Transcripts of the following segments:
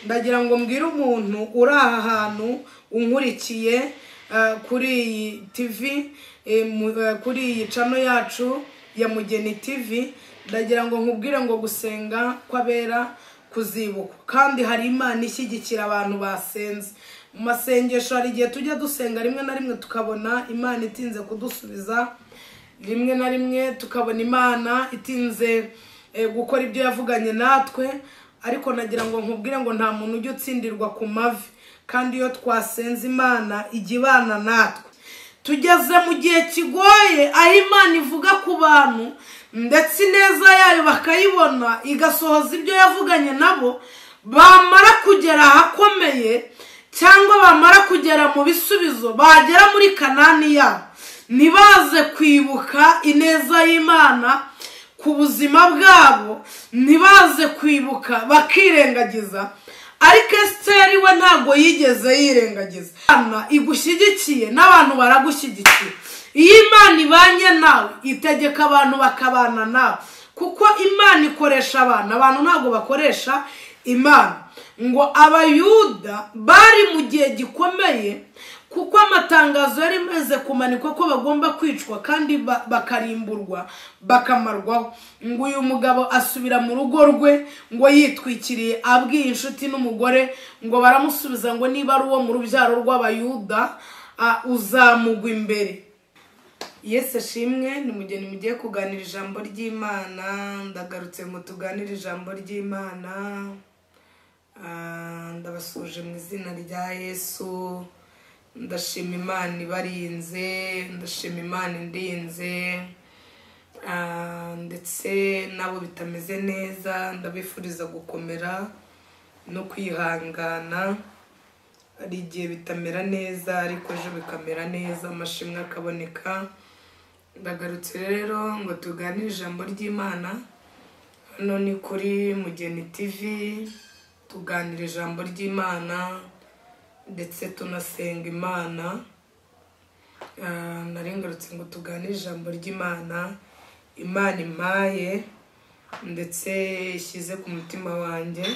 Ndagira ngo mbwire umuntu uri aha hantu unkurikiye kuri iyi TV, kuri iyi channel yacu ya Mugeni TV, ndagira ngo nkubwire ngo gusenga kw'abera kuzibukwa, kandi hari Imana ishyigikira abantu basenze. Mu masengesho hari igihe tujya dusenga rimwe na rimwe tukabona Imana itinze kudusubiza, rimwe na rimwe tukabona Imana itinze gukora ibyo yavuganye natwe, ariko nagira ngo nkubwire ngo nta muntu ujya utsindirwa ku mavi, kandi iyo twasenze Imana ijya ibana natwe. Tugeze mu gihe kigoye aho Imana ivuga ku bantu ndetse ineza yayo bakayibona igasohoza ibyo yavuganye nabo, bamara kugera ahakomeye cyangwa bamara kugera mu bisubizo, bagera muri Kanani yabo ntibaze kwibuka ineza y'Imana ku buzima bwabo, ntibaze kwibuka bakirengagiza. Ariko Esiteri we ntabwo yigeze yirengagiza. Imana igushyigikiye n'abantu baragushyigikiye. Iyo Imana ibanye nawe itegeka abantu bakabana nawe, kuko Imana ikoresha abantu, abantu ntabwo bakoresha Imana. Ngo Abayuda bari mu gihe gikomeye, kuko amatangazo yari maze kumanikwa ko bagomba kwicwa kandi bakarimburwa bakamarwaho. Ngo uyu mugabo asubira mu rugo rwe ngo yitwikiriye, abwiye inshuti n'umugore, ngo baramusubiza ngo niba ari uwo mu rubyaro rw'Abayuda uzamugwa imbere. Yesu ashimwe. Ni Mugeni mugiye kuganira ijambo ry'Imana. Ndagarutse ngo tuganire ijambo ry'Imana. Ndabasuje mu izina rya Yesu. Ndashima Imana ibarinze, ndashima Imana indinze, ndetse nabo bitameze neza ndabifuriza gukomera no kwihangana. Hari igihe bitamera neza ariko ejo bikamera neza, amashimwe akaboneka. Ndagarutse rero ngo tuganire ijambo ry'Imana. Hano ni kuri Mugeni TV, tuganira ijambo ry'Imana ndetse tunasenga Imana. Narengarutse ngo tuganire ijambo ry'Imana, Imana impaye ndetse ishyize ku mutima wanjye.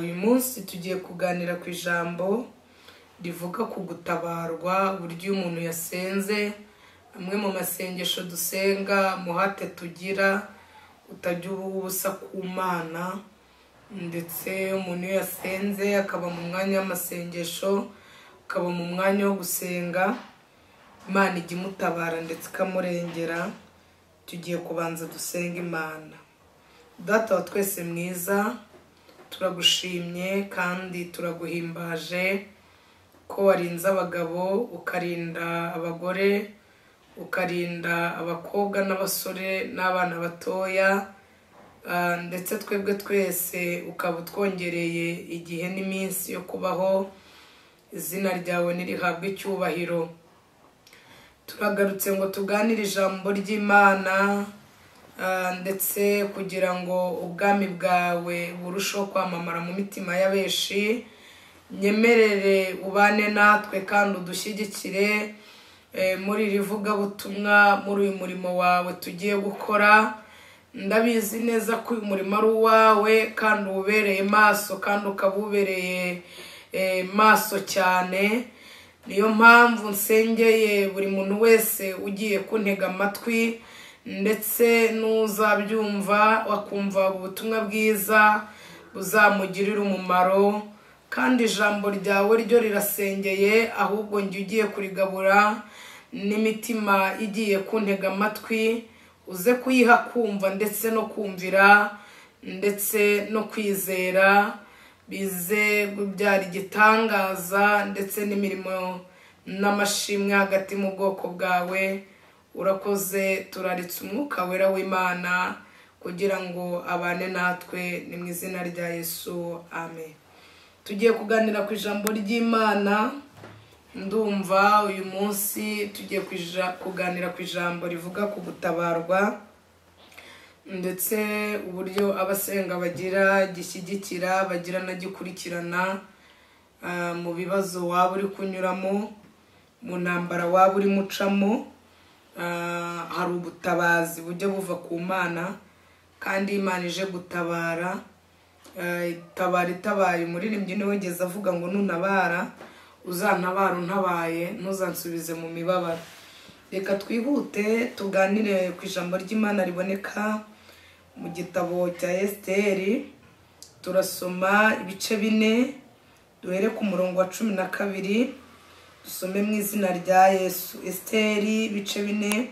Uyu munsi tugiye kuganira ku ijambo rivuga ku gutabarwa, uburyo umuntu yasenze, amwe mu masengesho dusenga, muhate tugira utajya ubusa ku Mana. Ndetse umuntu iyo yasenze akaba mu mwanya w'amasengesho, akaba mu mwanya wo gusenga, Imana ijya imutabara ndetse ikamurengera. Tugiye kubanza dusenga Imana. Data wa twese mwiza, turagushimye kandi turaguhimbaje ko warinze abagabo, ukarinda abagore, ukarinda abakobwa n'abasore n'abana batoya, ndetse twebwe twese ukaba utwongereye igihe n'iminsi yo kubaho. Izina ryawe nirihabwe icyubahiro. Turagarutse ngo tuganire ijambo ry'Imana, ndetse kugira ngo ubwami bwawe burusheho kwamamara mu mitima y'abeshi. Nyemerere ubane natwe kandi udushyigikire muri iri vugabutumwa, muri uyu murimo wawe tugiye gukora. Ndabizi neza ko uyu murimo ari uwawe kandi ubereye maso, kandi ukaba ubereye maso cyane. Niyo mpamvu nsengeye buri muntu wese ugiye kuntega amatwi, ndetse n'uzabyumva wakumva ubutumwa bwiza buzamugirira umumaro. Kandi ijambo ryawe ryo rirasengeye, ahubwo njye ugiye kurigabura n'imitima igiye kuntega amatwi, uze kuyiha kumva ndetse no kumvira ndetse no kwizera, bize kubyara igitangaza ndetse n'imirimo n'amashimwe hagati mu bwoko bwawe. Urakoze, turaritse umwuka wera w'Imana kugira ngo abane natwe, ni mu izina rya Yesu, amen. Tugiye kuganira ku ijambo ry'Imana. Ndumva uyu munsi tugiye kuganira ku ijambo rivuga ku gutabarwa, ndetse uburyo abasenga bagira gishyigikira, bagira na gikurikirana mu bibazo waba uri kunyuramo, mu ntambara waba uri mucamo. Hari ubutabazi bujya buva ku Mana, kandi Imana ije gutabara Itabara itabaye. Umuririmbyi niwe wigeze avuga ngo nuntabara uzantabara untabaye, ntuzansubize mu mibabaro. Reka twihute tuganire ku ijambo ry'Imana riboneka mu gitabo cya Esiteri. Turasoma ibice 4, duhere ku murongo wa 12, dusome mu izina rya Yesu. Esiteri ibice 4,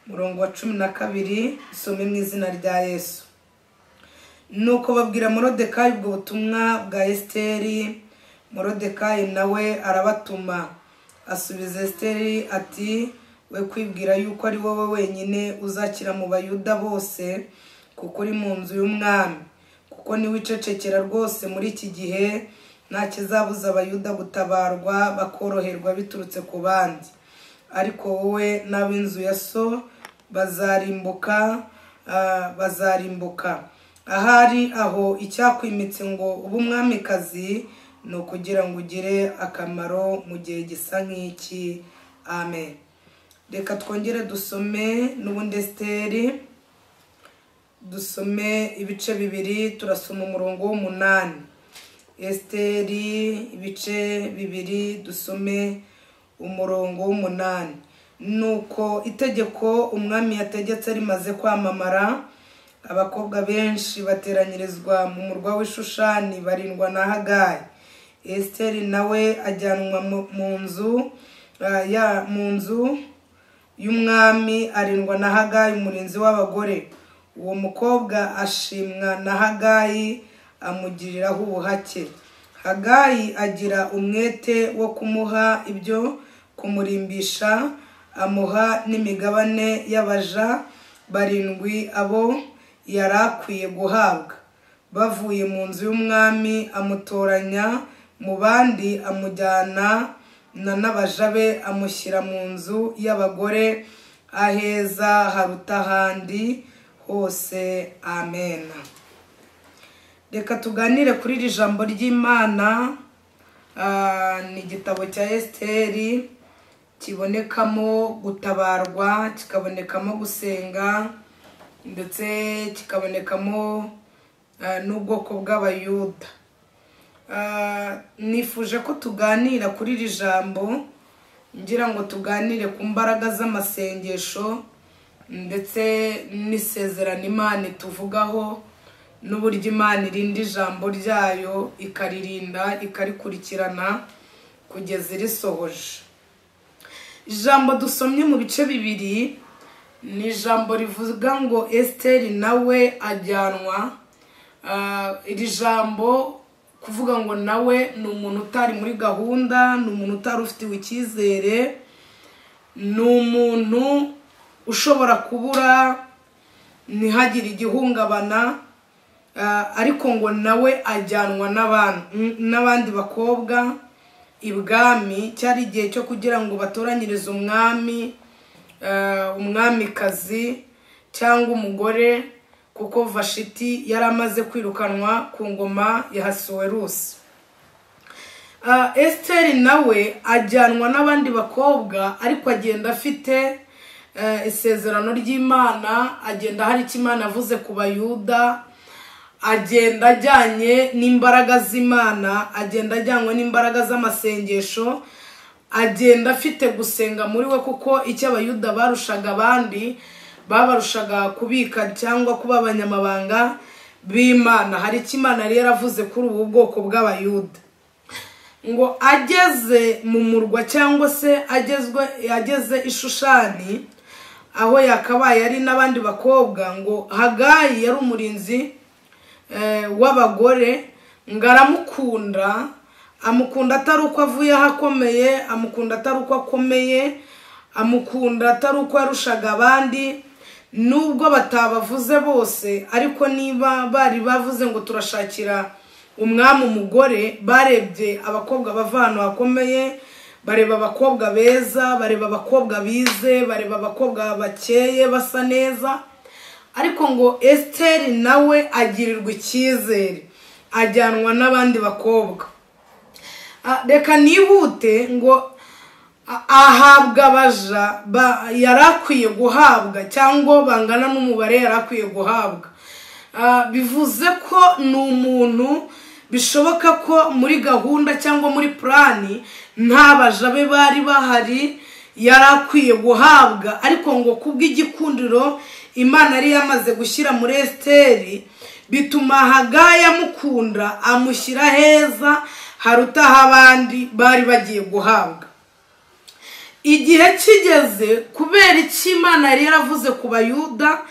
murongo wa 12, dusome mu izina rya Yesu. Nuko babwira Morodekayi ubwo butumwa bwa Esiteri. Morodekayi nawe arabatuma, asubiza Esiteri ati: we kwibwira yuko ari wowe wenyine uzakira mu Bayuda bose, kuko uri mu nzu y'umwami. Kuko niwicecekera rwose muri iki gihe, nta kizabuza Abayuda gutabarwa bakoroherwa biturutse ku bandi. Ariko wowe n'ab'inzu ya so bazarimbuka, bazarimbuka. Ahari aho icyakwimitse ngo ube umwamikazi ni ukugira ngo ugire akamaro mu gihe gisa nk'iki. Amen. Reka twongere dusome n'ubundi Esiteri, dusome ibice 2, turasoma umurongo w'8. Esiteri ibice 2, dusome umurongo w'8. Nuko itegeko umwami yategetse rimaze kwamamara, abakobwa benshi bateranyirizwa mu murwa w'Ishushani barindwa na Hagayi. Esiteri nawe ajyanwa mu nzu y'umwami, arindwa na Hagayi umurinzi w'abagore. Uwo mukobwa ashimwa na Hagayi, amugiriraho ubuhake. Hagayi agira umwete wo kumuha ibyo kumurimbisha, amuha n'imigabane y'abaja 7 abo yari akwiye guhabwa. Bavuye mu nzu y'umwami, amutoranya mu bandi, amujyana n'abaja be, amushyira mu nzu y'abagore aheza haruta ahandi hose. Amen. Reka tuganire kuri iri jambo ry'Imana. Ni igitabo cya Esiteri kibonekamo gutabarwa, kikabonekamo gusenga, ndetse kikabonekamo n'ubwoko bw'Abayuda. Nifuje ko tuganira kuri iri jambo, ngira ngo tuganire ku mbaraga z'amasengesho ndetse n'isezerano Imana tuvugaho, n'uburyo Imana irinda ijambo ryayo, ikaririnda, ikarikurikirana kugeza irisohoje. Ijambo dusomye mu bice 2 ni ijambo rivuga ngo Esiteri nawe ajyanwa. Iri jambo kuvuga ngo nawe ni umuntu utari muri gahunda, ni umuntu utari ufitiwe icyizere, ni umuntu ushobora kubura ntihagire igihungabana, ariko ngo nawe ajyanwa n'abandi bakobwa ibwami. Cyari igihe cyo kugira ngo batoranyirize umwami, umwamikazi cyangwa umugore, kuko Vashiti yari amaze kwirukanwa ku ngoma ya Ahasuwerusi. Esiteri nawe ajyanwa n'abandi bakobwa, ariko agenda afite isezerano ry'Imana, agenda hari icyo Imana avuze ku Bayuda, agenda ajyanye n'imbaraga z'Imana, agenda ajyanywe n'imbaraga z'amasengesho, agenda afite gusenga muri we, kuko icyo Abayuda barushaga abandi, babarushaga kubika cyangwa kuba abanyamabanga b'Imana. Hari icyo Imana yari yaravuze kuri ubu bwoko bw'Abayuda. Ngo ageze mu murwa cyangwa se ageze Ishushani aho yakabaye ari n'abandi bakobwa, ngo Hagayi yari umurinzi w'abagore, ngo aramukunda, amukunda atari uko avuye ahakomeye, amukunda atari uko akomeye, amukunda atari uko yarushaga abandi, nubwo batabavuze bose, ariko niba bari bavuze ngo turashakira umwami umugore, barebye abakobwa bava ahantu hakomeye, bareba abakobwa beza, bareba abakobwa bize, bareba abakobwa bakeye basa neza, ariko ngo Esiteri nawe agirirwa icyizere, ajyanwa n'abandi bakobwa. Reka nihute ngo ahabwa abaja yari akwiye guhabwa cyangwa bangana n'umubare yari akwiye guhabwa. Bivuze ko ni umuntu bishoboka ko muri gahunda cyangwa muri plani nta baja be bari bahari yari akwiye guhabwa, ariko ngo kubw'igikundiro Imana yari yamaze gushyira muri Esiteri bituma Hagayi amukunda, amushyira heza harutaho abandi bari bagiye guhabwa. Igihe kigeze, kubera icyo Imana yari yaravuze ku Bayuda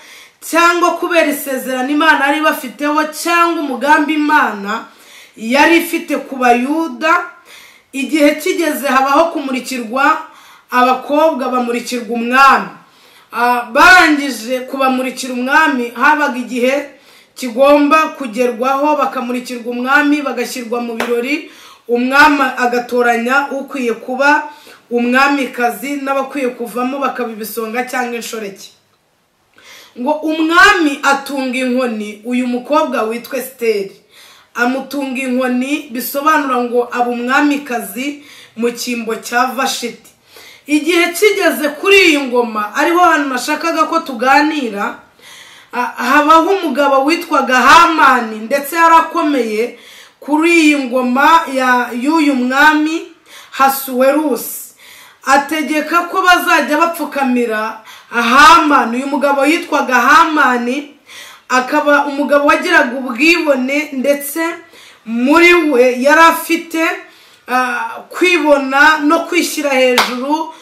cyangwa kubera isezerano Imana yari bafiteho cyangwa umugambi Imana yari ifite ku Bayuda, igihe kigeze habaho kumurikirwa abakobwa, bamurikirwa umwami. Barangije kubamurikira umwami, habaga igihe kigomba kugerwaho bakamurikirwa umwami, bagashyirwa mu birori, umwami agatoranya ukwiye kuba umwamikazi n'abakwiye kuvamo bakaba ibisonga cyangwa inshoreke. Ngo umwami atunga inkoni uyu mukobwa witwa Esiteri, amutunga inkoni, bisobanura ngo aba umwamikazi mu cyimbo cya Vashiti. Igihe kigeze kuri iyi ngoma, ariho hantu nashakaga ko tuganira, habaho umugabo witwaga Hamani, ndetse yarakomeye kuri iyi ngoma y'uyu mwami Hasuwerusi. Ategeka ko bazajya bapfukamira Hamani. Uyu mugabo yitwaga Hamani, akaba umugabo wagiraga ubwibone, ndetse muri we yari afite kwibona no kwishyira hejuru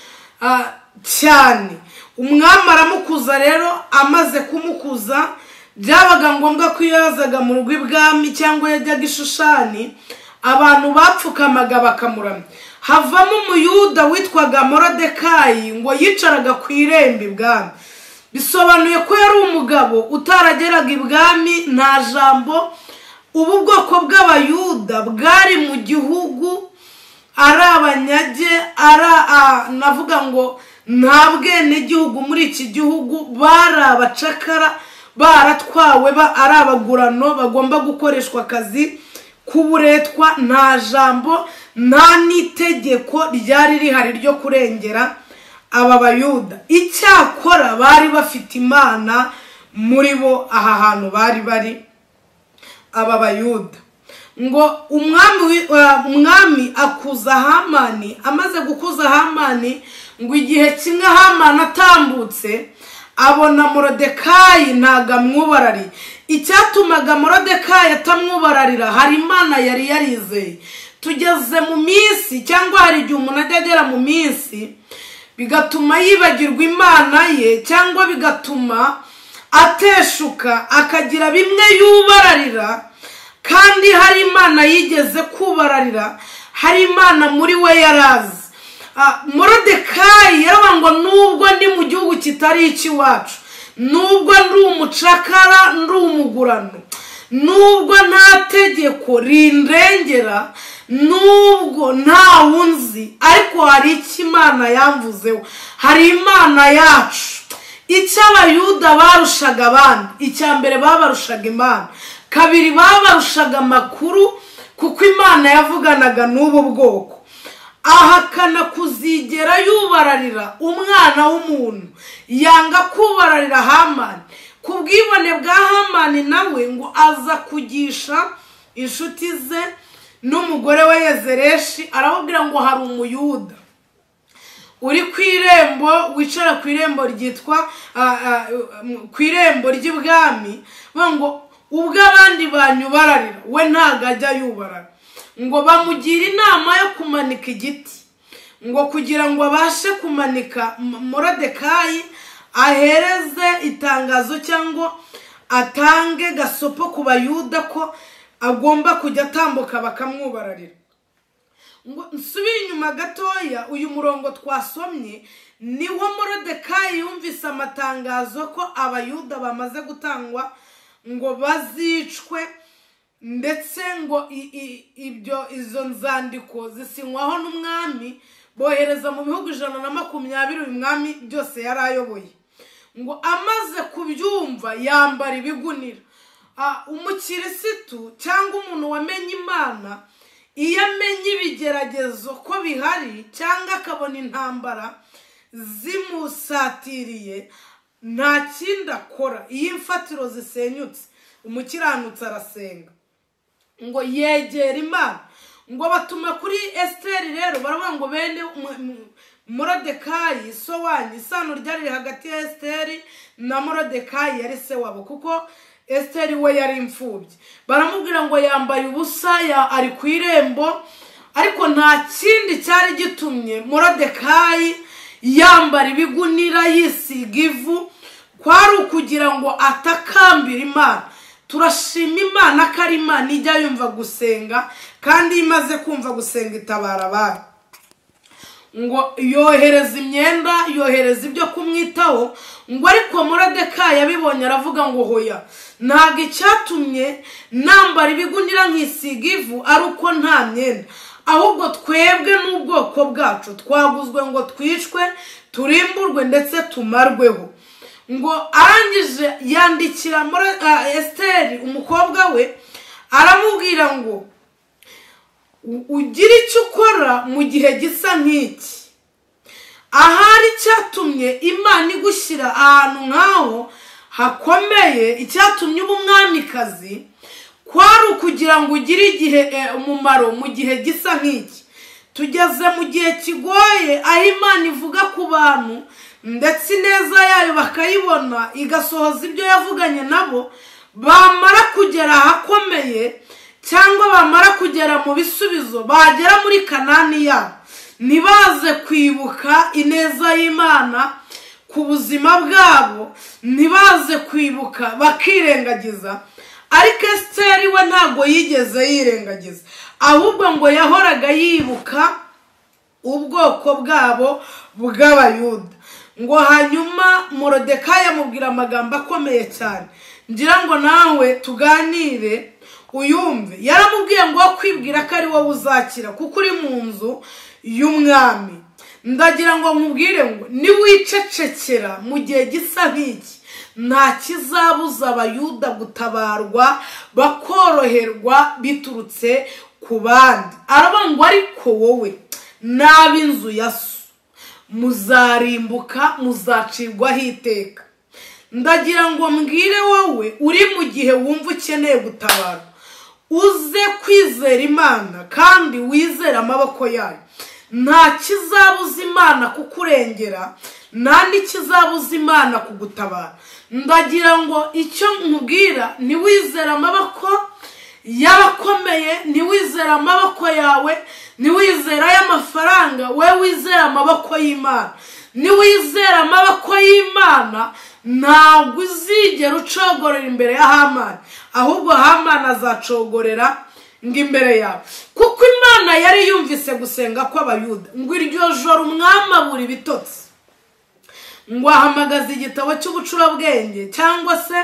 cyane. Umwami aramukuza rero, amaze kumukuza byabaga ngombwa ko iyo yazaga mu rugo ibwami cyangwa yajyaga Ishushani, abantu bapfukamaga bakamuramya. Havamo umuyuda witwaga Morodekayi, ngo yicaraga ku irembo ibwami. Bisobanuye ko yari umugabo utarageraga ibwami, nta jambo. Ubu bwoko bw'Abayuda bwari mu gihugu ari abanyage, ari navuga ngo nta bwenegihugu muri iki gihugu, bari abacakara, baratwawe, ari abagurano bagomba gukoreshwa akazi k'uburetwa. Nta jambo, nta n'itegeko ryari rihari ryo kurengera aba Bayuda. Icyakora bari bafite Imana muri bo, aha hantu bari bari aba Bayuda. Ngo umwami akuza Hamani. Amaze gukuza Hamani, ngo igihe kimwe Hamani atambutse abona Morodekayi ntago amwubarariye. Icyatumaga Morodekayi atamwubararira, hari Imana yari yarizeye. Tugeze mu minsi, cyangwa hari igihe umuntu ajya agera mu minsi bigatuma yibagirwa Imana ye, cyangwa bigatuma ateshuka akagira bimwe yubararira, kandi hari Imana yigeze kubararira, hari Imana muri we yarazi. Morodekayi yaravuga ngo nubwo ndi mu gihugu kitari icy'iwacu, nubwo ndi umucakara, ndi umugurano, nubwo nta tegeko rindengera, nubwo nta wunzi, ariko hari icyo Imana yamvuzeho, hari Imana yacu. Icyo Abayuda barushaga abandi, icya mbere babarushaga Imana, kabiri babarushaga amakuru, kuko Imana yavuganaga n'ubu bwoko. Ahakana kuzigera yubararira umwana w'umuntu, yanga kubararira Hamani. Ku bwibone bwa Hamani nawe ngo aza kugisha inshuti ze n'umugore we Yezereshi, arababwira ngo hari umuyuda uri ku irembo, wicara ku irembo ryitwa ku irembo ry'ibwami, ngo ubwo abandi banyubararira we ntago ajya yubarara. Ngo bamugira inama yo kumanika igiti, ngo kugira ngo abashe kumanika Morodekayi ahereze itangazo cyangwa atange gasopo ku Bayuda ko agomba kujya atambuka bakamwubararira. Ngo nsubire inyuma gatoya, uyu murongo twasomye niho Morodekayi yumvise amatangazo ko Abayuda bamaze gutangwa ngo bazicwe, ndetse ngo ibyo izo nzandiko zisinywaho n'umwami, bohereza mu bihugu 120 uyu mwami byose yari ayoboye. Ngo amaze kubyumva yambara ibigunira. Umukirisitu cyangwa umuntu wamenye Imana, iyo amenye ibigeragezo ko bihari cyangwa akabona intambara zimusatiriye, nta kindi akora. Iyo imfatiro zisenyutse Umukiranutsi arasenga ngo yegera Imana. Ngo batuma kuri Esiteri rero baravuga ngo bene Morodekayi so wanyu, isano ryari hagati ya Esiteri na Morodekayi yari se wabo, kuko Esiteri we yari imfubyi. Baramubwira ngo yambaye ubusa ari ku irembo, ariko nta kindi cyari gitumye Morodekayi yambara ibigunira yisiga ivu, kwari ukugira ngo atakambira Imana. Turashima Imana ko ari Imana ijya yumva gusenga, kandi imaze kumva gusenga itabara abantu. Ngo yohereza imyenda, yohereza ibyo kumwitaho, ngo ariko Morodekayi yabibonye aravuga ngo hoya, ntabwo icyatumye nambara ibigunira nkisiga ivu ari uko nta myenda, ahubwo twebwe n'ubwoko bwacu twaguzwe ngo twicwe, turimburwe ndetse tumarweho. Ngo arangije yandikira Esiteri umukobwa we, aramubwira ngo ugire icyo ukora mu gihe gisa nk'iki. Ahari icyatumye Imana igushyira ahantu nk'aho hakomeye, icyatumye uba umwamikazi, kwari ukugira ngo ugire igihe umumaro mu gihe gisa nk'iki. Tugeze mu gihe kigoye aho Imana ivuga ku bantu ndetse ineza yayo bakayibona igasohoza ibyo yavuganye nabo, bamara kugera ahakomeye cyangwa bamara kugera mu bisubizo, bagera muri Kanani yabo ntibaze kwibuka ineza y'Imana ku buzima bwabo, ntibaze kwibuka bakirengagiza. Ariko Esiteri we ntabwo yigeze yirengagiza, ahubwo ngo yahoraga yibuka ubwoko bwabo bw'Abayuda. Ngo hanyuma Morodekayi amubwira amagambo akomeye cyane, ngira ngo nawe tuganire uyumve. Yaramubwiye ngo kwibwira ko ari wowe uzakira kuko uri mu nzu y'umwami. Ndagira ngo nkubwire ngo niwicecekera mu gihe gisa nk'iki, nta kizabuza Abayuda gutabarwa bakoroherwa biturutse ku bandi. Aravuga ngo ariko wowe n'ab'inzu ya so muzarimbuka, muzacirwaho iteka. Ndagira ngo mbwire wowe uri mu gihe wumva ukeneye gutabarwa, uze kwizera Imana kandi wizere amaboko yayo. Nta kizabuza Imana kukurengera, nta n'ikizabuza Imana kugutabara. Ndagira ngo icyo nkubwira, niwizere amaboko y'abakomeye, niwizere amaboko yawe, niwizere ay'amafaranga, we wizere amaboko y'Imana. Niwizere amaboko y'Imana, ntabwo uzigera ucogorera imbere ya Hamani, ahubwo Hamani azacogorera ngo imbere yawe. Kuko Imana yari yumvise gusenga kw'Abayuda. Ngo iryo joro umwami abura ibitotsi, ngo ahamagaza igitabo cy'ubucurabwenge, cyangwa se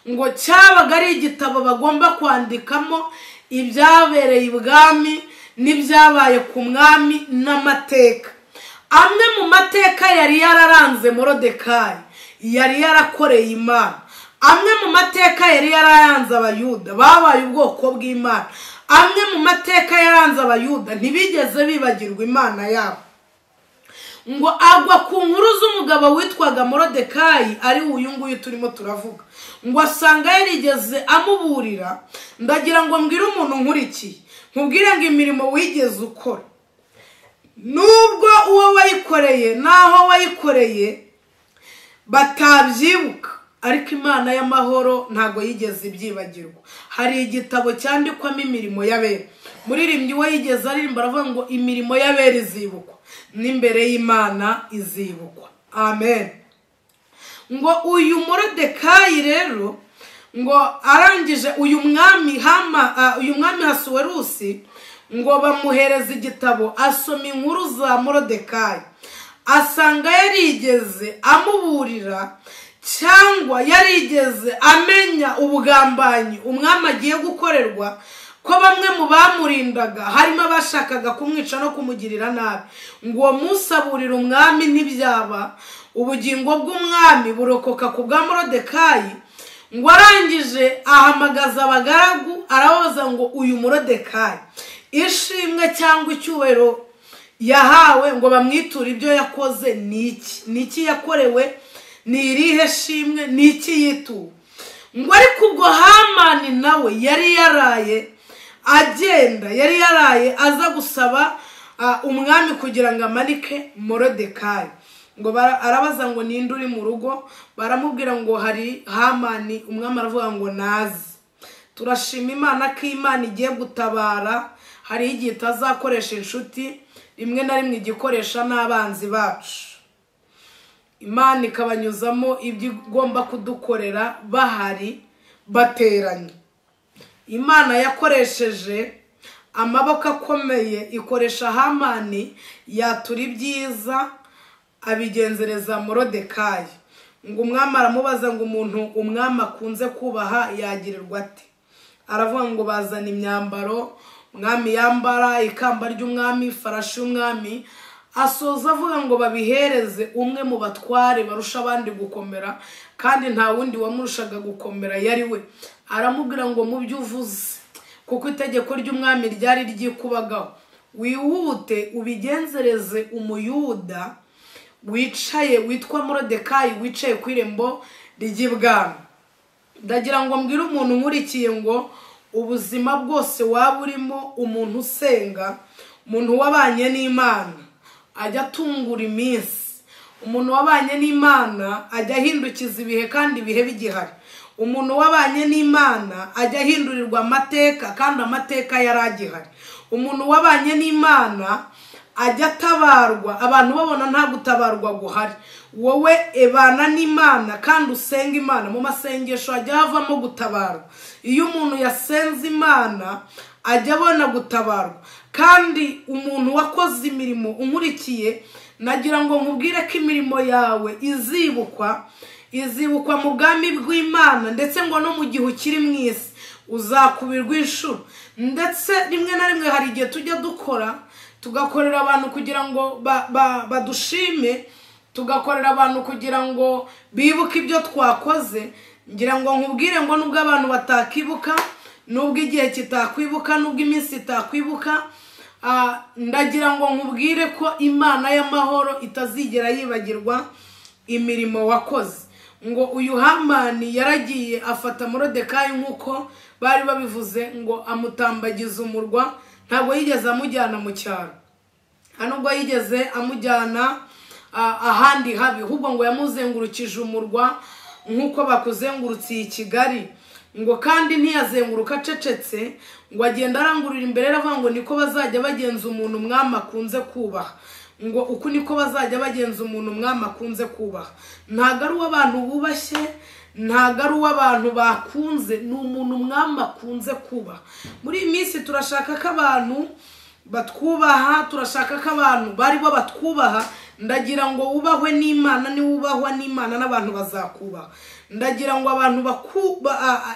ngo cyabaga ari igitabo bagomba kwandikamo ibyabereye ibwami n'ibyabaye ku mwami n'amateka. Amwe mu mateka yari yararanze Morodekayi, yari yarakoreye Imana. Amwe mu mateka yari yararanze Abayuda babaye ubwoko bw'Imana. Amwe mu mateka yaranze Abayuda ntibigeze bibagirwa Imana yabo. Ngo agwa ku nkuru z'umugabo witwaga Morodekayi, ari uyu nguyu turimo turavuga. Ngo asanga yarigeze amuburira. Ndagira ngo mbwire umuntu nkurikiye, nkubwire ngo imirimo wigeze ukora, nubwo uwo wayikoreye naho wayikoreye batabyibuka, ariko Imana y'amahoro ntago yigeze ibyibagirwa. Hari igitabo cyandikwamo imirimo y'abera. Muririmbyi we yigeze aririmba aravuga ngo imirimo y'abera izibukwa, n'imbere y'Imana izibukwa. Amen. Ngo uyu Morodekayi rero ngo arangije uyu mwami uyu mwami Ahasuwerusi, ngo bamuhereza igitabo asoma inkuru za Morodekayi, asanga yarigeze amuburira cyangwa yarigeze amenya ubugambanyi umwami agiye gukorerwa, ko bamwe mu bamurindaga harimo abashakaga kumwica no kumugirira nabi. Ngo uwo munsi aburira umwami ntibyaba, ubugingo bw'umwami burokoka ku bwa Morodekayi. Ngo arangije ahamagaza abagaragu arabaza ngo uyu Morodekayi ishimwe cyangwa icyubahiro yahawe ngo bamwiture ibyo yakoze ni iki? Ni iki yakorewe? Ni irihe shimwe? Ni iki yituwe? Ngo ariko ubwo Hamani nawe yari yaraye agenda, yari yaraye aza gusaba umwami kugira ngo amanike Morodekayi. Ngo arabaza ngo ninde uri mu rugo, baramubwira ngo hari Hamani. Umwami aravuga ngo naze. Turashima Imana ko Imana igiye gutabara. Hari igihe itazakoresha inshuti, rimwe na rimwe igikoresha n'abanzi bacu. Imana ikabanyuzamo ibyo igomba kudukorera bahari bateranye. Imana yakoresheje amaboko akomeye, ikoresha Hamani yatura ibyiza abigenzereza Morodekayi. Ngo umwami aramubaza ngo umuntu umwami akunze kubaha yagirirwa ate? Aravuga ngo bazana imyambaro umwami yambara, ikamba ry'umwami, ifarashi y'umwami. Asoza avuga ngo babihereze umwe mu batware barusha abandi gukomera, kandi nta wundi wamurushaga gukomera yari we. Aramubwira ngo mu byo uvuze, kuko itegeko ry'umwami ryari ryikubagaho, wihute ubigenzereze umuyuda wicaye witwa Morodekayi wicaye ku irembo ry'ibwami. Ndagira ngo mbwire umuntu nkurikiye ngo ubuzima bwose waba urimo, umuntu usenga, umuntu wabanye n'Imana ajya atungura iminsi, umuntu wabanye n'Imana ajya ahindukiza ibihe kandi ibihe bigihari, umuntu wabanye n'Imana ajya ahindurirwa amateka kandi amateka yari agihari, umuntu wabanye n'Imana ajya atabarwa abantu babona nta gutabarwa guhari. Wowe ebana n'Imana kandi usenga Imana, mu masengesho ajya havamo gutabarwa. Iyo umuntu yasenze Imana ajya abona gutabarwa. Kandi umuntu wakoze imirimo unkurikiye, nagira ngo nkubwire ko imirimo yawe izibukwa, izibukwa mu bwami bw'Imana, ndetse ngo no mu gihe ukiri mu isi uzakubirwa inshuro. Ndetse rimwe na rimwe hari igihe tujya dukora, tugakorera abantu kugira ngo badushime, tugakorera abantu kugira ngo bibuke ibyo twakoze. Ngira ngo nkubwire ngo nubwo abantu batakibuka, nubwo igihe kitakwibuka, nubwo iminsi itakwibuka, ndagira ngo nkubwire ko Imana y'amahoro itazigera yibagirwa imirimo wakoze. Ngo uyu Hamani yaragiye afata Morodekayi nk'uko bari babivuze, ngo amutambagiza umurwa. Ntabwo yigeze amujyana mu cyaro, nubwo yigeze amujyana ahandi habi, ahubwo ngo yamuzengurukije umurwa nk'uko bakuzengurutsiye i Kigali. Ngo kandi ntiyazenguruka acecetse, ngo agenda arangurura imbere aravuga ngo niko bazajya bagenza umuntu umwami akunze kubaha. Ngo uku niko bazajya bagenza umuntu umwami akunze kubaha. Ntabwo ari uw'abantu bubashye, ntabwo ari uw'abantu bakunze, ni umuntu umwami akunze kubaha. Muri iyi minsi turashaka ko abantu batwubaha, turashaka ko abantu bari bo batwubaha. Ndagira ngo wubahwe n'Imana, ni wubahwa n'Imana n'abantu bazakubaha. Ndagira ngo abantu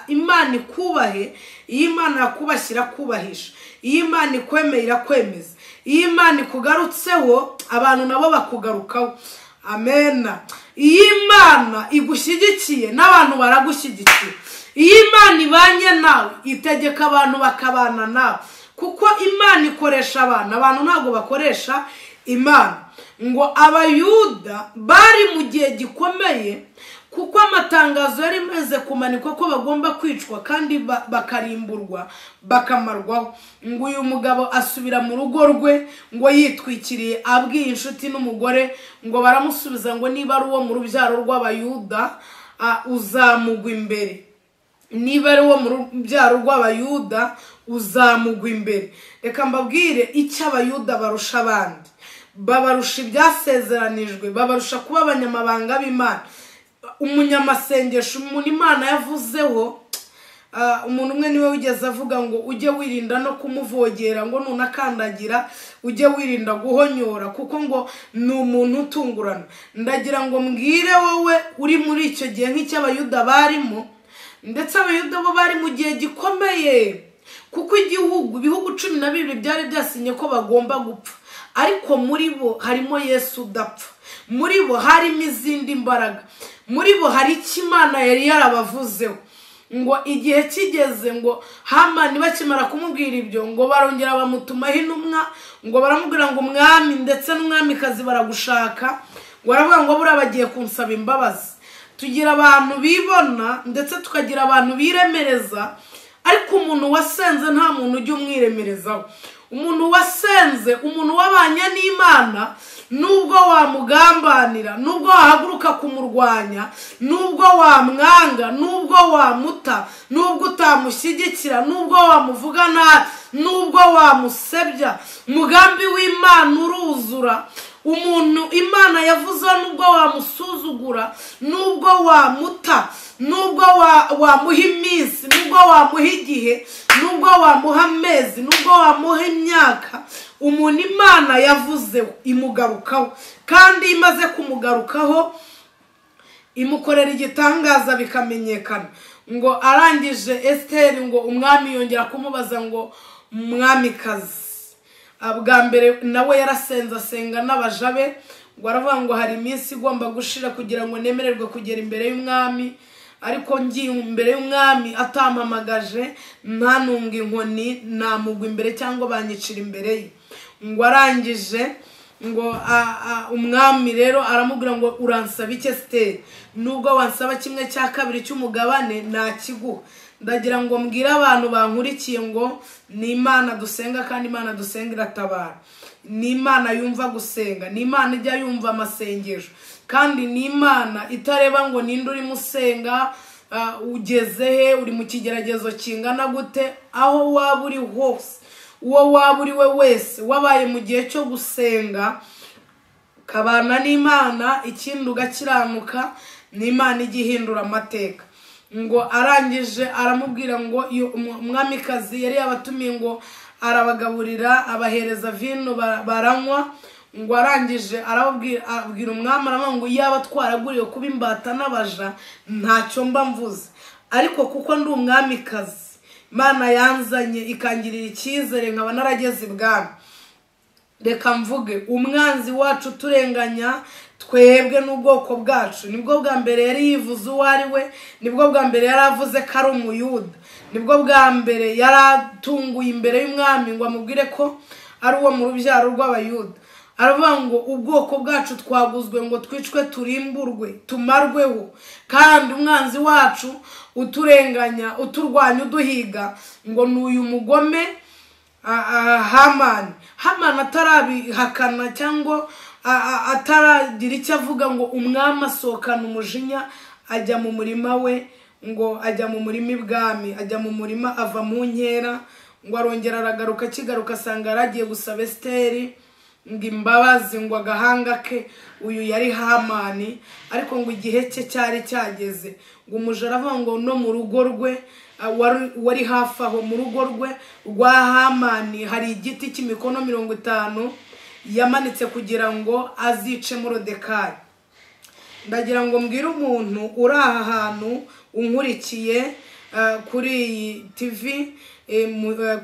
Imana ikubahe. Iyo Imana yakubashye irakubahisha, iyo Imana ikwemeye irakwemeza, iyo Imana ikugarutseho abantu nabo bakugarukaho. Amena. Iyo Imana igushyigikiye n'abantu baragushyigikiye. Iyo Imana ibanye nawe itegeka abantu bakabana nawe, kuko Imana ikoresha abantu, abantu ntabwo bakoresha Imana. Ngo abayuda bari mu gihe gikomeye, kuko amatangazo yari maze kumanikwa ko bagomba kwicwa kandi bakarimburwa bakamarwaho. Ngo uyu mugabo asubira mu rugo rwe ngo yitwikiriye, abwiye inshuti n'umugore, ngo baramusubiza ngo niba ari uwo mu rubyaro rw'abayuda uzamugwa imbere, niba ari uwo mu rubyaro rw'abayuda uzamugwa imbere. Reka mbabwire icyo abayuda barusha abandi. Babarusha ibyasezeranijwe, babarusha kuba abanyamabanga b'Imana. Umunyamasengesho, umuntu Imana yavuzeho, umuntu umwe niwe wigeze avuga ngo ujye wirinda no kumuvogera, ngo nunakandagira ujye wirinda guhonyora, kuko ngo ni umuntu utungurana. Ndagira ngo mbwire wowe uri muri icyo gihe nk'icy'abayuda barimo, ndetse abayuda bo bari mu gihe gikomeye, kuko igihugu, ibihugu 12 byari byasinye ko bagomba gupfa, ariko muri bo harimo Yesu udapfa, muri bo harimo izindi mbaraga, muri bo hari icyo Imana yari yarabavuzeho. Ngo igihe kigeze ngo Hamani bakimara kumubwira ibyo, ngo barongera bamutumaho intumwa, ngo baramubwira ngo umwami ndetse n'umwamikazi baragushaka. Ngo aravuga ngo buriya bagiye kunsaba imbabazi. Tugira abantu bibona ndetse tukagira abantu biremereza, ariko umuntu wasenze nta muntu ujya umwiremerezaho. Umuntu wasenze, umuntu wabanye n'Imana, nubwo wamugambanira, nubwo wahaguruka kumurwanya, nubwo wamwanga, nubwo wamuta, nubwo utamushyigikira, nubwo wamuvuga nabi, nubwo wamusebya, umugambi w'Imana uruzura. Umuntu Imana yavuze, nubwo wamusuzugura, nubwo wamuta, nubwo wamuha iminsi, nubwo wamuha igihe, nubwo wamuha amezi, nubwo wamuha imyaka, umuntu Imana yavuze imugarukaho. Kandi imaze kumugarukaho imukorera igitangaza bikamenyekana. Ngo arangije Esiteri, ngo umwami yongera kumubaza ngo mwamikazi, bwa mbere nawe yarasenze asenga n'abaja be, ngo aravuga ngo hari iminsi igomba gushira kugira ngo nemererwe kugera imbere y'umwami, ariko ngiye imbere y'umwami atampamagaje ntanunga inkoni, namugwa imbere cyangwa banyicira imbere ye. Ngo arangije ngo umwami rero aramubwira ngo uransaba iki Esiteri? Nubwo wansaba kimwe cya kabiri cy'umugabane nakiguha. Ndagira ngo mbwire abantu bankurikiye ngo ni Imana dusenga, kandi Imana dusenga iratabara. Ni Imana yumva gusenga, ni Imana ijya yumva amasengesho, kandi ni Imana itareba ngo ninde urimo usenga, ugeze he, uri mu kigeragezo kingana gute. Aho waba uri hose, uwo waba uri we wese, wabaye mu gihe cyo gusenga kabana n'Imana, ikindi ugakiranuka, ni Imana ijya ihindura amateka. Ngo arangije aramubwira ngo umwamikazi yari yabatumiye ngo arabagaburira, abahereza vino baranywa. Ngo arangije arababwira umwami, aravuga ngo yaba twaraguriwe kuba imbata n'abaja ntacyo mba mvuze, ariko kuko ndi umwamikazi, Imana yanzanye ikangirira icyizere nkaba narageze ibwami, reka mvuge umwanzi wacu turenganya twebwe n'ubwoko bwacu. Nibwo bwa mbere yari yivuze uwo ari we, nibwo bwa mbere yari avuze ko ari umuyuda, nibwo bwa mbere yaratunguye imbere y'umwami ngo amubwire ko ari uwo mu rubyaro rw'abayuda. Aravuga ngo ubwoko bwacu twaguzwe ngo twicwe, turimburwe, tumarweho, kandi umwanzi wacu uturenganya, uturwanya, uduhiga ngo ni uyu mugome Hamani. Hamani atarabihakana cyangwa ataragira icyo avuga, ngo umwami asohokana umujinya ajya mu murima we, ngo ajya mu murima ibwami, ajya mu murima ava mu nkera, ngo arongera aragaruka, akigaruka asanga yaragiye gusaba Esiteri ngo imbabazi, ngo agahanga ke. Uyu yari Hamani, ariko ngo igihe cye cyari cyageze. Ngo umuja aravuga ngo no mu rugo rwe wari hafi aho, mu rugo rwe rwa Hamani hari igiti cy'imikono 50 yamanitse kugira ngo azice Moridekayi. Ndagira ngo mbwire umuntu uri aha hantu unkurikiye kuri iyi TV,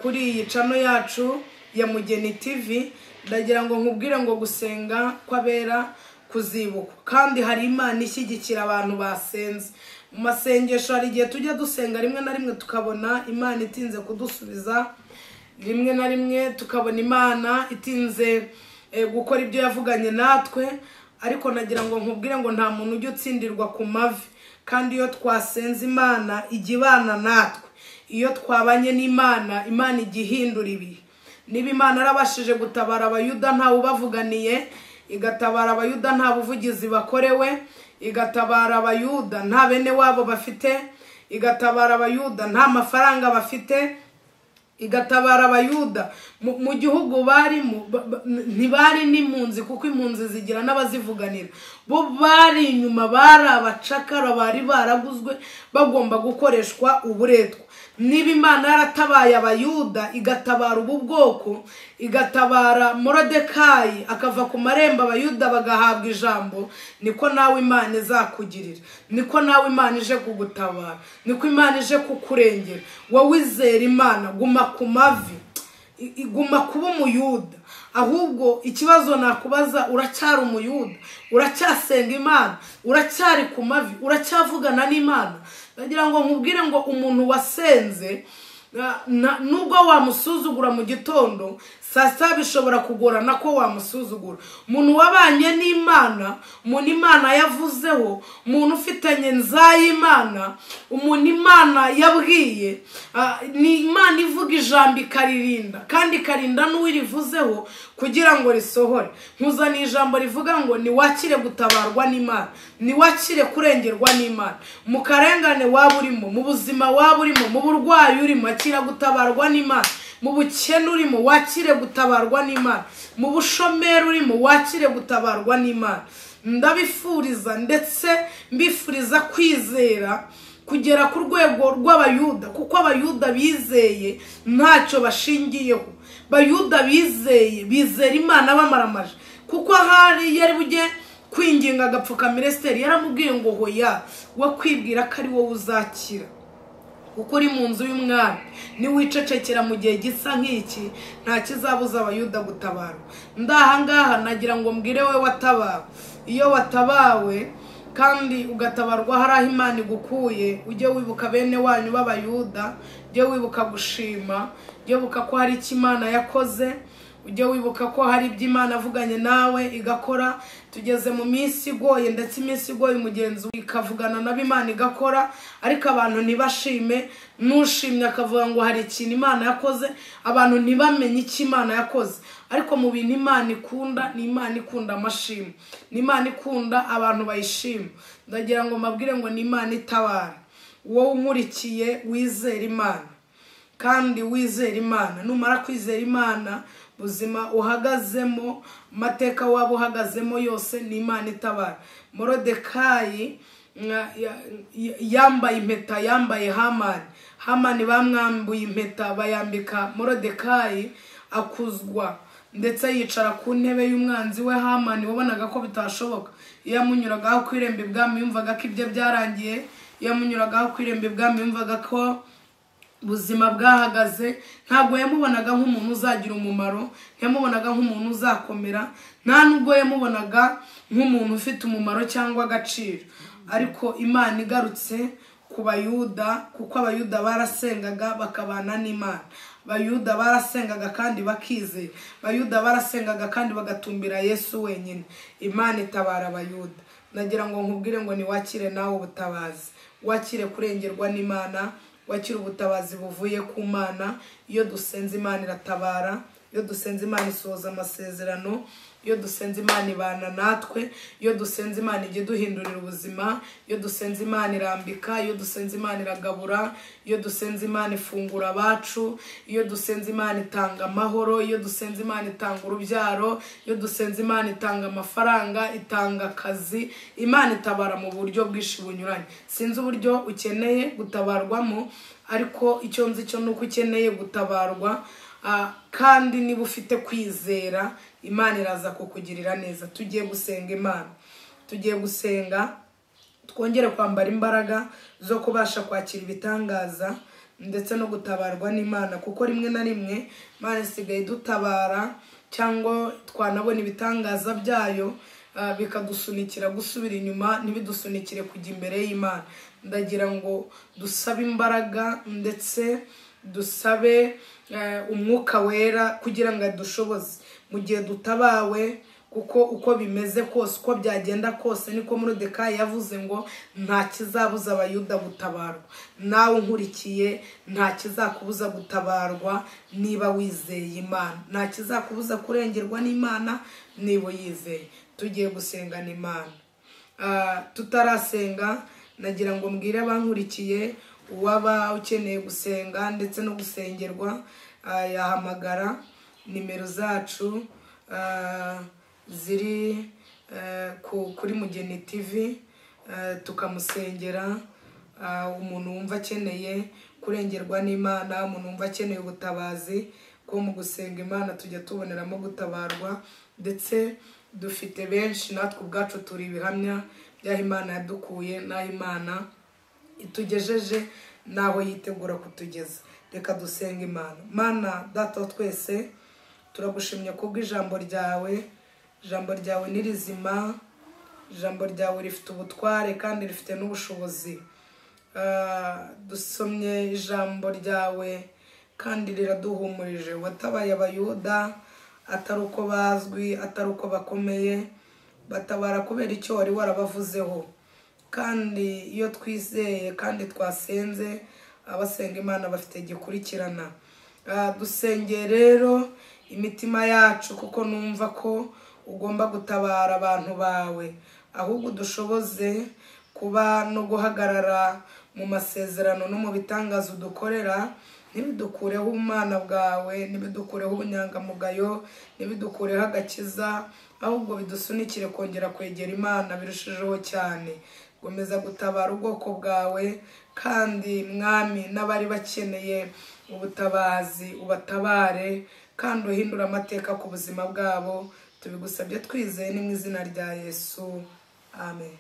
kuri iyi channel yacu ya Mugeni TV, ndagira ngo nkubwire ngo gusenga kw'abera kuzibukwa, kandi hari Imana ishyigikira abantu basenze. Mu masengesho hari igihe tujya dusenga rimwe na rimwe tukabona Imana itinze kudusubiza, rimwe na rimwe tukabona Imana itinze gukora ibyo yavuganye natwe, ariko nagira ngo nkubwire ngo nta muntu ujya utsindirwa ku mavi, kandi iyo twasenze Imana ijya ibana natwe. Iyo twabanye n'Imana, Imana ijya ihindura ibihe. Niba Imana yarabashije gutabara abayuda ntawe ubavuganiye, igatabara abayuda nta buvugizi bakorewe, igatabara abayuda nta bene wabo bafite, igatabara abayuda nta mafaranga bafite, igatabara abayuda mu gihugu barimo ntibari n'impunzi, kuko impunzi zigira n'abazivuganira. Bo bari inyuma, bari abacakara, bari baraguzwe, bagomba gukoreshwa uburetwa. Niba Imana yaratabaye abayuda, igatabara ubu bwoko, igatabara Moridekayi akava ku marembo abayuda bagahabwa ijambo, niko nawe Imana izakugirira, niko nawe Imana ije kugutabara, niko Imana ije kukurengera. Wowe wizera Imana, guma ku mavi, iguma kuba umuyuda. Ahubwo ikibazo nakubaza, uracyari umuyuda? Uracyasenga Imana? Uracyari ku mavi? Uracyavugana n'Imana? Ndagira ngo nkubwire ngo umuntu wasenze Nubwo wamusuzugura mu gitondo, saa sita bishobora kugorana ko wamusuzugura. Umuntu wabanye n'Imana, umuntu Imana yavuzeho, umuntu ufitanye nzay'Imana, umuntu Imana yabwiye, ni Imana ivuga ijambo ikaririnda, kandi ikarinda n'uwirivuzeho kugira ngo risohore. Nkuzaniye ijambo rivuga ngo niwakire gutabarwa n'Imana, niwakire kurengerwa n'Imana. Mu karengane waba urimo, mu buzima waba urimo, mu burwayi urimo, akira gutabarwa n'Imana. Mu bukene urimo, wakire gutabarwa n'Imana. Mu bushomeri urimo, wakire gutabarwa n'Imana. Ndabifuriza ndetse mbifuriza kwizera kugera ku rwego rw'Abayuda, kuko Abayuda bizeye ntacyo bashingiyeho. Bayuda bizeye, bizera Imana bamaramaje, kuko ahari yari bujye kwinginga agapfukamira Esiteri, yaramubwiye ngo hoya, wakwibwira ko ari wowe uzakira, kuko uri mu nzu y'umwami, niwicecekera mu gihe gisa nk'iki nta kizabuza Abayuda gutabarwa. Ndahangaha nagira ngo mbwire we watabawe, iyo watabawe kandi ugatabarwa hari aho Imana igukuye, ujye wibuka bene wanyu b'Abayuda, ujye wibuka gushima, ujye wibuka ko hari icyo Imana yakoze, ujye wibuka ko hari ibyo Imana avuganye nawe igakora. Tugeze mu minsi igoye, ndetse iminsi igoye umugenzi ikavugana nabo Imana igakora, ariko abantu ntibashime. Nushimye akavuga ngo hari ikintu Imana yakoze, abantu ntibamenye icyo Imana yakoze. Ariko mu bintu Imana ikunda, ni Imana ikunda amashimwe, ni Imana ikunda abantu bayishima. Ndagira ngo mbabwire ngo ni Imana itabara. Wowe unkurikiye wizera Imana, kandi wizera Imana, numara kwizera Imana, buzima uhagazemo, amateka waba uhagazemo yose, ni Imana itabara. Morodekayi yambaye impeta, yambaye Hamani. Hamani bamwambuye impeta bayambika Morodekayi, akuzwa ndetse yicara ku ntebe y'umwanzi we Hamani. Wabonaga ko bitashoboka. Iyo yamunyuragaho ku irembo ibwami yumvaga ko ibye byarangiye, iyo yamunyuragaho ku irembo ibwami yumvaga ko buzima bwahagaze. Ntabwo yamubonaga nk'umuntu uzagira umumaro, ntiyamubonaga nk'umuntu uzakomera, nta nubwo yamubonaga nk'umuntu ufite umumaro cyangwa agaciro. Ariko Imana igarutse ku Bayuda, kuko Abayuda barasengaga bakabana n'Imana. Abayuda barasengaga kandi bakizera, Abayuda barasengaga kandi bagatumbira Yesu wenyine. Imana itabara Abayuda. Nagira ngo nkubwire ngo niwakire nawe ubutabazi, wakire kurengerwa n'Imana, wakire ubutabazi buvuye ku Mana. Iyo dusenze Imana iratabara, iyo dusenze Imana isohoza amasezerano, iyo dusenze Imana ibana natwe, iyo dusenze Imana ijya iduhindurira ubuzima, iyo dusenze Imana irambika, iyo dusenze Imana iragabura, iyo dusenze Imana ifungura abacu, iyo dusenze Imana itanga amahoro, iyo dusenze Imana itanga urubyaro, iyo dusenze Imana itanga amafaranga, itanga akazi. Imana itabara mu buryo bwinshi bunyuranye. Sinzi uburyo ukeneye gutabarwamo, ariko icyo nzi cyo nuko ukeneye gutabarwa. Kandi niba ufite kwizera, Imana iraza kukugirira neza. Tugiye gusenga Imana, tugiye gusenga twongere kwambara imbaraga zo kubasha kwakira ibitangaza ndetse no gutabarwa n'Imana, kuko rimwe na rimwe Imana isigaye idutabara cyangwa twanabona ibitangaza byayo bikadusunikira gusubira inyuma, ntibidusunikire kujya imbere y'Imana. Ndagira ngo dusabe imbaraga ndetse dusabe umwuka wera kugira ngo adushoboze mu gihe dutabawe, kuko uko bimeze kose, uko byagenda kose, niko Morodekayi yavuze ngo nta kizabuza Abayuda gutabarwa. Nawe unkurikiye, nta kizakubuza gutabarwa niba wizeye Imana, nta kizakubuza kurengerwa n'Imana niba uyizeye. Tugiye gusengana Imana. Tutarasenga nagira ngo mbwire abankurikiye, uwaba ukeneye gusenga ndetse no gusengerwa yahamagara nimero zacu ziri kuri Mugeni TV, tukamusengera. Umuntu wumva akeneye kurengerwa n'Imana, umuntu wumva akeneye ubutabazi, ko mu gusenga Imana tujya tuboneramo gutabarwa, ndetse dufite benshi natwe ubwacu turi ibihamya by'aho Imana yadukuye n'aho Imana itugejeje n'aho yitegura kutugeza. Reka dusenga Imana. Mana Data wa twese, turagushimye kubw'ijambo ryawe. Ijambo ryawe ni rizima, ijambo ryawe rifite ubutware kandi rifite n'ubushobozi. Dusomye ijambo ryawe kandi riraduhumurije. Watabaye Abayuda atari uko bazwi, atari uko bakomeye, batabara kubera icyo wari warabavuzeho. Kandi iyo twizeye kandi twasenze, abasenga Imana bafite gikurikirana. Dusengeye rero imitima yacu, kuko numva ko ugomba gutabara abantu bawe, ahubwo dushoboze kuba no guhagarara mu masezerano no mu bitangazo dukorera. Ntibidukureho ubumana bwawe, ntibidukureho ubunyangamugayo, ntibidukureho agakiza, ahubwo bidusunikire kongera kwegera Imana birushijeho cyane. Gomeza gutabara ubwoko bwawe, kandi Mwami n'abari bakeneye ubutabazi ubatabare, kandi uhindure amateka ku buzima bwabo. Tubigusabye twizeye ni mu izina rya Yesu, amen.